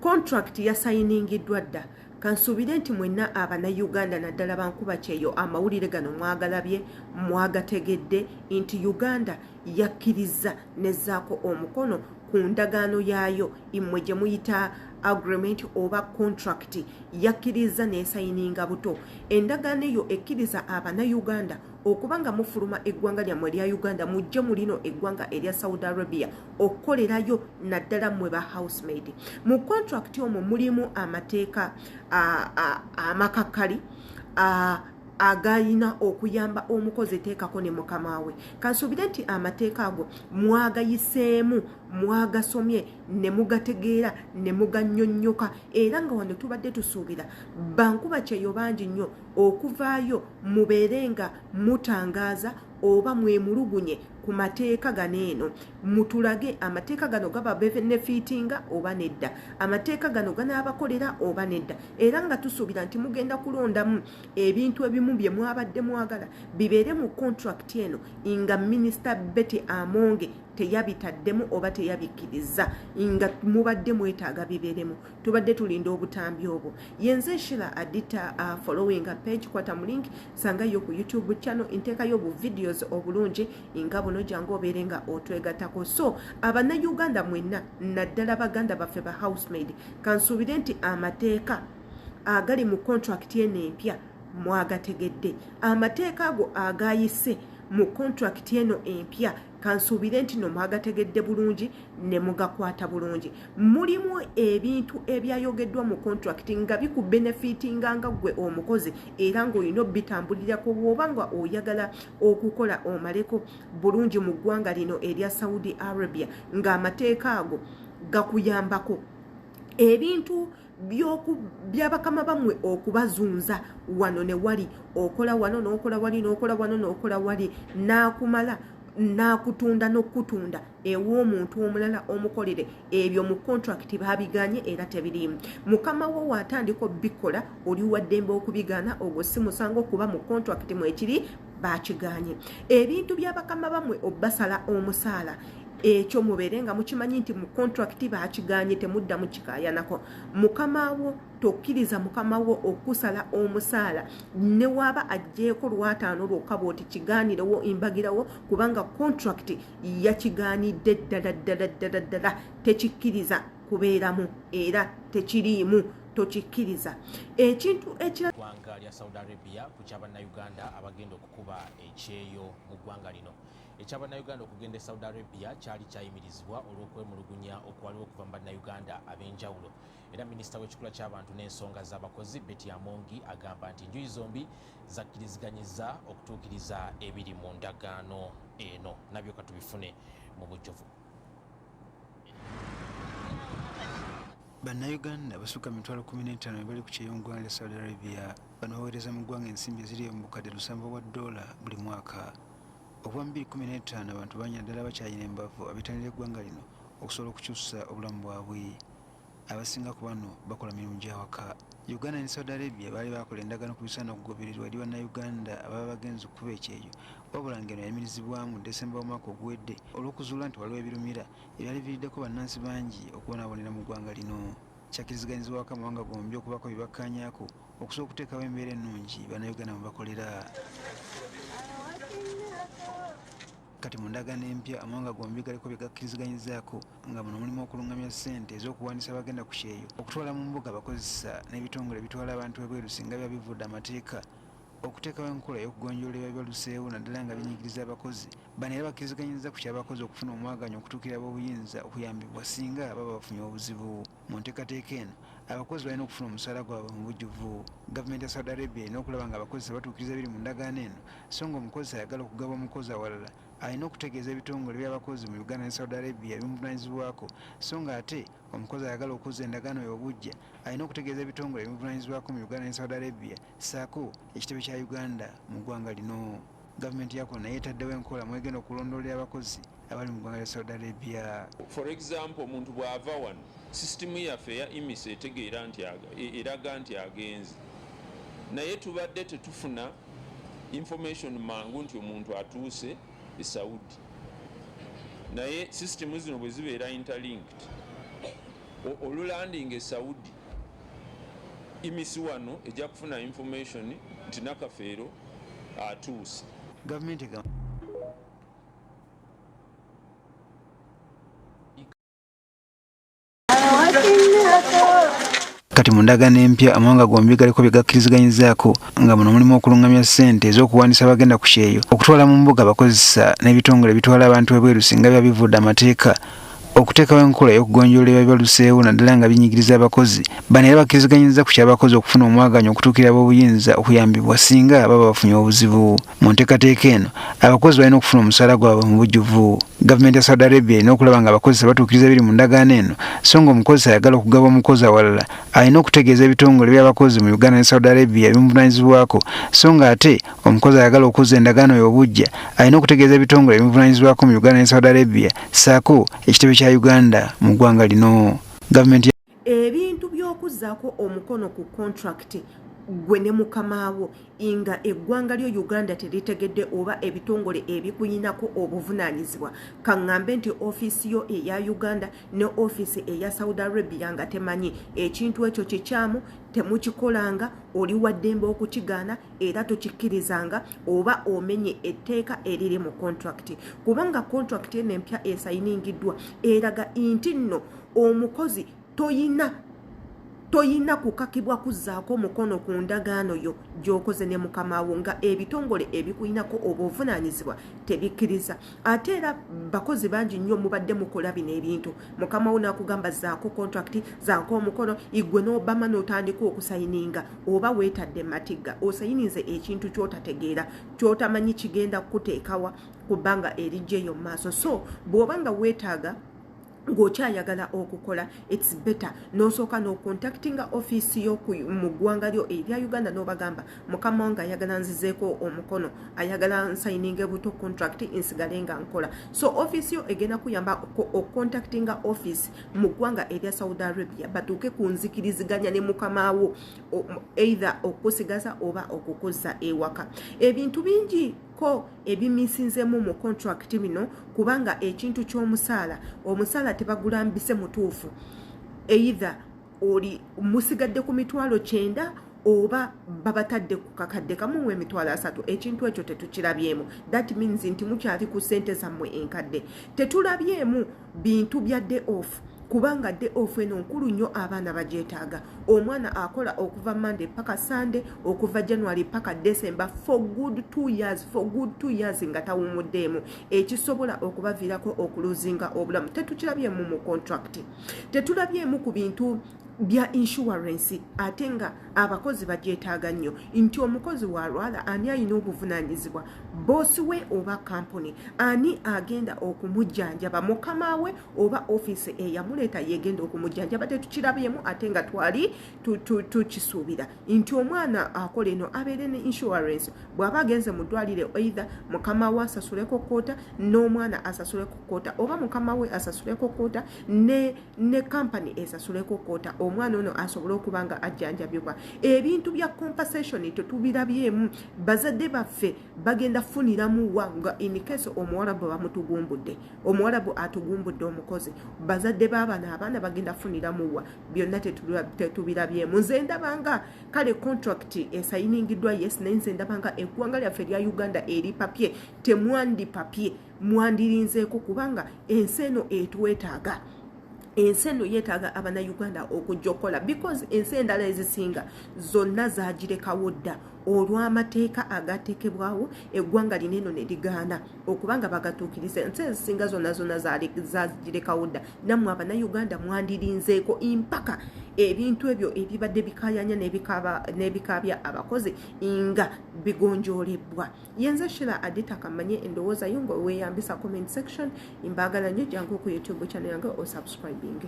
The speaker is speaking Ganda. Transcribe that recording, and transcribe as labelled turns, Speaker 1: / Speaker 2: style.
Speaker 1: Contract yasayiningiddwa dda. Kansuubire nti mwenna Abannayuganda, naddala bankuba kyeyo, amawulire gano mwagalabye, mwagategedde nti Uganda yakkiriza nezzaako omukono ku ndagaano yaayo immwe gye muyita agreement oba contract. Yakkiriza n'esayininga buto endagaano eyo ekkiriza Abannayuganda okuba nga mufuluma eggwanga lyammwe erya Uganda, mujje mu lino eggwanga erya Saudi Arabia okukolerayo, naddala mmwe ba housemaid. Mu contract omwo mulimu amateeka amakakkali agayina okuyamba omukozi teekako ne mukama we. Kansuubire nti amateeka ago mwagayiseemu, mwagasomye ne mugategeera ne mugannyonnyoka. Era nga wano tubadde tusuubira bankuba kyeyo bangi nnyo okuvaayo mubeere nga mutangaaza oba mwemulugunye ku mateeka gano eno, mutulage amateeka gano gaba benefitinga oba nedda, amateeka gano ganaabakolera oba nedda. Era nga tusuubira nti mugenda kulondamu ebintu ebimu bye mwabadde mwagala bibeere mu contract eno nga Minisita Betty Amonge teyabitaddemu oba teyabikkiriza nga mubadde mwetaaga bibeeremu. Tubadde tulinda obutambi obwo. Yenze Shila Adita. Following page, kwata mu link, sangayo ku YouTube channel, nteekayo bu videos obulungi nga buno. Jangu obeere nga otwegattako. So Abannayuganda mwenna, naddala baganda baffe ba housemaid, kansuubire nti amateeka agali mu contract eno empya mwagategedde. Amateeka ago agayise mu contract eno empya, kansuubire nti no mwagategedde bulungi ne mugakwata bulungi. Mulimu ebintu ebyayogeddwa mu contract nga bikubenefitinga nga ggwe omukozi, era ng'olina obitambulirako bw'oba nga oyagala okukola omaleko bulungi mu ggwanga lino erya Saudi Arabia, ng'amateeka ago gakuyambako. Ebintu byabakama bammwe okubazunza wano ne wali, okola wano n'okola wali, n'okola wano n'okola wali, n'akumala n'akutunda n'okutunda ew'omuntu omulala omukolere, ebyo mu contract babiganye era tebiriimu. Mukama wo waatandika obikola, oli waddembe okubigaana, ogwo si musango, okuba mu contract mwekiri bakiganye. Ebintu byabakama bammwe obbasala omusaala, ekyo mubeere nga mukimanyi nti mu contract bakiganye, temuddamu kikaayanako. Mukama wo, tokkiriza mukama wo okusala omusaala ne waaba aggyeeko lwataano lwokka bw'oti, kigaanirewo embagirawo, kubanga contract yakigaanidde ddala ddala ddala ddala. Tekikkiriza kubeeramu era tekiriimu, tokikkiriza. Ekintu ekirala,
Speaker 2: Ggwanga lya Saudi Arabia ku kyabannayuganda abagenda okukuba ekyeyo mu ggwanga lino. Ekyabannayuganda okugenda e Saudi Arabia kyali kyayimirizibwa olw'okwemulugunya okwaliwo okuva mu bannayuganda ab'enjawulo. Era minisita w'ekikula ky'abantu n'ensonga z'abakozi, Betty Amongi, agamba nti enjuyi zombi zakkiriziganyiza okutuukiriza ebiri mu ndagaano eno. Nabyo katubifune mu bujjuvu.
Speaker 3: Bannayuganda basukka 150,000 be bali ku kyeyo mu ggwanga lya Saudi Arabia. Bano baweereza mu ggwanga ensimbi eziri mu bukadde 700 bwa ddoola buli mwaka. Okuva mu 2015, abantu bangi naddala abakyalina embavu abeetanira eggwanga lino okusobola okukyusa obulamu bwabwe. Abasinga ku bano bakola mirimu gy'awaka. Uganda ne Saudi Arabia baali bakola endagaano ku bisaana okugobererwa eri Bannayuganda ababa bagenze okukuba ekyeyo, wabula ng'eno yayimirizibwamu Desemba w'omwaka oguwedde olw'okuzuula nti waliwo ebirumira ebyali biviiriddeko bannansi bangi okubonaabonera mu ggwanga lino. Kyakiriziganyizibwako amawanga gombi okubaako bye bakkaanyaako okusobola okuteekawo embeera ennungi Bannayuganda mwe bakolera. Kati mu ndagaano empya, amawanga gombi galiko bye gakkiriziganyizaako, nga muno mulimu okulungamya ssente ez'okuwandiisa abagenda ku kyeyo, okutwala mu mbuga abakozesa n'ebitongole ebitwala abantu ebweru singa biba bivudde amateeka, okuteekawo enkola ey'okugonjoola ebiba bibaluseewo naddala nga binyigiriza abakozi. Bano era bakkiriziganyizza ku ky'abakozi okufuna omwaganya okutuukirira ab'obuyinza okuyambibwa singa baba bafunye obuzibu. Mu nteekateeka eno, abakozi balina okufuna omusaala gwabwe mu bujjuvu. Gavumenti ya Saudi Arabia erina okulaba nga abakozesa batuukiriza ebiri mu ndagaano eno, so nga omukozesa ayagala okugaba omukozi awalala alina okutegeeza ebitongole by'abakozi mu Uganda ne Saudi Arabia ebimuvunaanyizibwako, so nga ate omukozi ayagala okuzza endagaano ye obuggya alina okutegeeza ebitongole ebimuvunaanyizibwako mu Uganda ne Saudi Arabia ssaako ekitebe kya Uganda mu ggwanga lino. Gavumenti yakuno naye etaddewo enkola mwegenda okulondoolera abakozi abali mu ggwanga lya Saudi Arabia.
Speaker 4: For example, omuntu bw'ava wano, sisitimu yaffe eya IMIS etegeera nti eraga nti agenze, naye tubadde tetufuna information mangu nti omuntu atuuse e Saudi. Naye sisitimu zino bwe zibeera interlinked, Olulandinga e Saudi, IMIS wano ejja kufuna information nti Nakafeero atuuse.
Speaker 3: Gavumenti egamba Kati mu ndagaano empya amawanga gombi galiko bye gakkiriziganyizaako nga muno mulimu okulungamya ssente ez'okuwandiisa abagenda ku kyeyo, okutwala mu mbuga abakozesa n'ebitongole ebitwala abantu ebweru singa biba bivudde amateeka, okuteekawo enkola ey'okugonjoola ebiba bibaluseewo naddala nga binyigiriza abakozi. Bano era bakkiriziganyizza ku ky'abakozi okufuna omwaganya okutuukirira ab'obuyinza okuyambibwa singa baba bafunye obuzibu. Mu nteekateeka eno, abakozi balina okufuna omusaala gwabwe mu bujjuvu. Gavumenti ya Saudi Arabia erina okulaba nga abakozesa batuukiriza ebiri mu ndagaano eno, so nga omukozesa ayagala okugaba omukozi awalala alina okutegeeza ebitongole by'abakozi mu Uganda ne Saudi Arabia ebimuvunaanyizibwako, so nga ate omukozi ayagala okuzza endagaano ye obuggya alina okutegeeza ebitongole ebimuvunaanyizibwako mu Uganda ne Saudi Arabia ssaako ekitebe kya Uganda mu ggwanga lino. Gavumenti
Speaker 1: Ebintu by'okuzzaako omukono ku contract gwe ne mukamaawo inga eggwanga lyo Uganda teritegedde oba ebitongole ebikuyinako obuvunaanyizibwa, kaŋŋambe nti ofiisi yo eya Uganda ne ofiisi eya Saudi Arabia nga temanyi ekintu ekyo kikyamu, temukikolanga, oli wa ddembe okukigaana era tokikkirizanga oba omenye etteeka eriri mu contract, kubanga contract eno empya esayiningiddwa eraga nti nno omukozi toyina kukakibwa kuzzaako mukono ku ndagaano yo gy'okoze ne mukama wo nga ebitongole ebikuyinako obuvunaanyizibwa tebikkiriza. Ate era bakozi bangi nnyo mubadde mukola bino ebintu, mukama wo n'akugamba zaako contract, zaako omukono, igwe n'obama n'otandika okusayininga, oba weetadde matigga, osayininze ekintu ky'otategeera, ky'otamanyi kigenda kukuteekawa ku bbanga erijja eyo mu maaso. So bw'oba nga weetaaga ng'okyayagala okukola, it's better n'osooka n'ocontactinga ofiisi yo mu ggwanga lyo erya Uganda n'obagamba mukama wange ayagala nzizeeko omukono, ayagala nsayininge buto contract nsigale nga nkola. So ofiisi yo egenda kuyamba okucontactinga ofiisi mu ggwanga erya Saudi Arabia batuuke ku nzikiriziganya ne mukama wo, either okusigaza oba okukuzza ewaka. Ebintu bingi ko ebimisinzemu mu contract bino, kubanga ekintu ky'omusaala, omusaala tebagulambise mutuufu, either oli musigadde ku 900 oba babatadde ku 1000 mu 300,000. Ekintu ekyo tetukirabyemu. That means nti mukyali ku ssente zammwe enkadde. Tetulabyemu bintu bya day off, kubanga day off eno nkulu nnyo, abaana bagyetaaga. Omwana akola okuva Monday paka Sunday, okuva January paka December, for good 2 years, for good 2 years nga tawumuddeemu, ekisobola okubaviirako okuluzinga obulamu. Tetukirabyemu mu contract. Tetulabyemu ku bintu bya insurance, ate nga abakozi bagyetaaga nnyo, nti omukozi walwala ani alina obuvunaanyizibwa, boosi we oba kampuni? Ani agenda okumujjanjaba, mukama we oba ofiisi eyamuleeta yegenda okumujjanjaba? Tetukirabyemu, ate nga twali tukisuubira nti omwana akola eno abeere ne insurance, bw'aba agenze mu ddwaliro either mukama we asasuleko quarter n'omwana asasuleko quarter, oba mukama we asasuleko quarter ne kampani esasuleko quarter, omwana ono asobole okuba nga ajjanjabibwa. Ebintu bya compensation tetubirabyemu. Bazadde baffe bagenda funiramu wa nga in case omuwalabu bamutugumbudde, omuwalabu atugumbudde omukozi? Bazadde b'abana abaana bagenda funiramu wa? Byonna tetubirabyemu. Nze ndabanga kale contract esayiningiddwa, yes, naye nze ndabanga eggwanga lyaffe erya Uganda eri papye, temwandi papye, mwandirinzeeko, kubanga ensi eno etwetaaga. Ensi eno yeetaaga abannayuganda okujja okukola, because ensi endala ezisinga zonna zagirekawo dda olw'amateeka agateekebwawo eggwanga lino eno ne ligaana okuba nga bagatuukiriza. Ensi ezisinga zonna zonna zagirekawo dda. Nammwe abannayuganda mwandirinzeeko mpaka ebintu ebyo ebibadde bikayanya n'ebikaabya abakozi nga bigonjoolebwa. Yenze Shira Adita. Kamanye endowooza yo nga weeyambisa comment section. Mbaagala nnyo. Jangu ku YouTube channel yange osubscribing.